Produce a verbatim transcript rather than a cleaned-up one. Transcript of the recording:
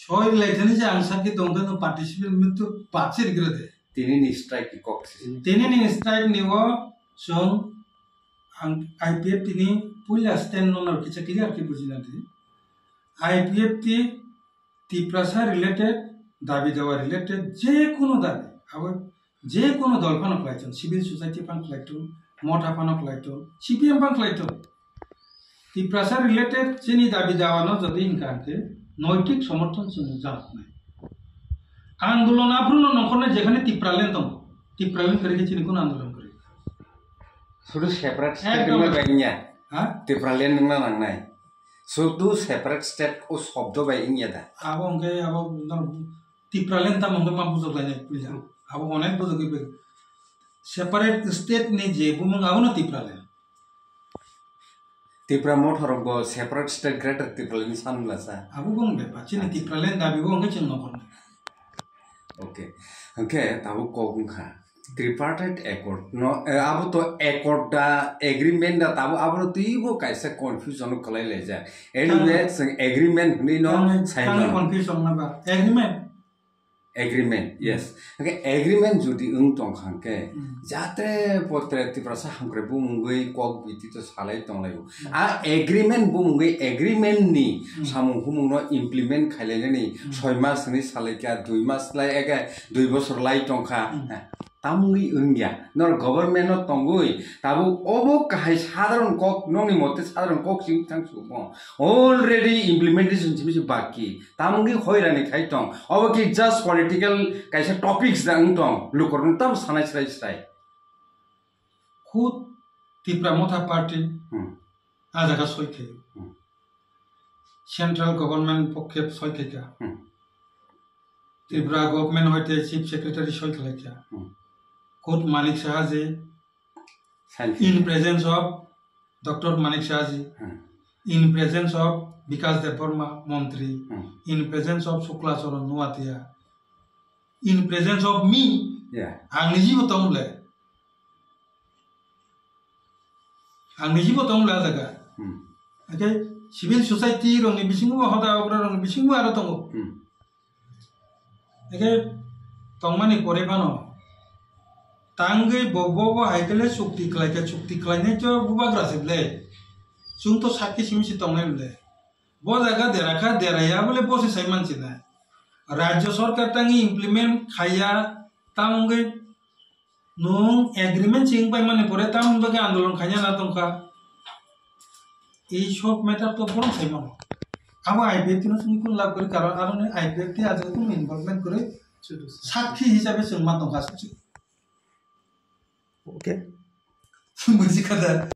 Soi lai thani je ang sakhi tong tong participant mitu pachi rigra de. Tini ni strike ni kok si. Tini ni strike ni o song ang I P F T ni puila stand no no kicha clear ki bujina di. I P F T Tiprasa related, dabi dawa related, je kono dabi, abo je kono dol phano khlai thung, civil society phano khlai thung, motha phano khlai thung, C P M phano khlai thung. Tiprasa related chini dabi dawa no jodi hinkha hinkhe noitik somorthon chwng janai. Andolon aphuru no nongkhornai jekhane Tipraland tongo, Tipraland kwrwi khe chini kono andolon kwrwi. Sudu separate state Ekdom. Wngma bai wngya. Ha? Tipraland wngna nangnai. Sudu separate state o shobdo bai wngya da. Abo hwnkhe abo no Tipraland tamo hwnkhe ma bujok lainai puila. Abo onek bujok ibe. Separate state ni je bumung abo no Tipraland. Tipra motha rok bo separate state Greater Tipraland ni san bwlasa. Abo bung bepar. Chini Tipraland dabi bo hwnkhe chwng nongkhornai. Okay. Hwnkhe tabuk kok wngkha. Tripartite accord no, eh, abo to accord da, agreement da, tabuk abono twibo kaisa confusion o kwlai laijak. Anyway, Tang- chwng agreement hwnwi no Tang- sai tangwi mano. Confusion na ba? Agreement. Agreement, yes. Hwnkhe agreement jodi wng tong kha hwnkhe, Hmm. jatre potre Tiprasa hamkrai bumungwi kok biti to salai tonglaio. Hmm. A agreement bumungwi agreement ni Hmm. samung humung no implement khailainani Hmm. soi mas hwnwi salaikha, dui mas lai eke dui bosor lai tongkha. Hmm. Tamungwi wngya, nor government no tongwi, tabuk obo kahai sadharon kok nokni mote sadharon kok sing thang sumo. Already implementation simi se baki. Tamungwi hoirani khai tong. Obo ki just political kaisa topics da wng tong. Lukorno tam sanai srai srai. Khud Tipra Motha Party Hmm. a jaga soi khaio. Hmm. Central government pokhe soi khaikha. Hmm. Tripura government hoite chief secretary soi khlaikha. Hmm. Khud Manik Saha ji Sign in khaikha. Presence of Doctor Manik Saha ji, Hmm. in presence of Bikash Debbarma Montri, Hmm. in presence of Shukla Charan Noatia, in presence of me, Yeah. ang nijibo tong le. Ang nijibo tong le a jaga. Hmm. Ake civil society rokni bisingo hoda obra rokni bisingo aro tongo. Hmm. Eke tongmani pore phano tangwi bo, bo, bo hai khe le chukti khlai khe, chukti khlainai to bubagra se le. Chwng to sakki simi se tongnai le. Bo jaga dera kha, dera ya bole bo se sai man sinai. Rajya sarkar tangwi implement khaiya, tamo wngwi nwng agreement sing pai mani pore tamo wngwi andolon khaina na tongkha. Ei sob matter to borom sai mano. Abo I P F T no sini kun lab kori, karon aro ni I P F T ajo kun involvement kori. Sudu. Sakhi hisabe chwng ma tongkha. Okay. Buji kada.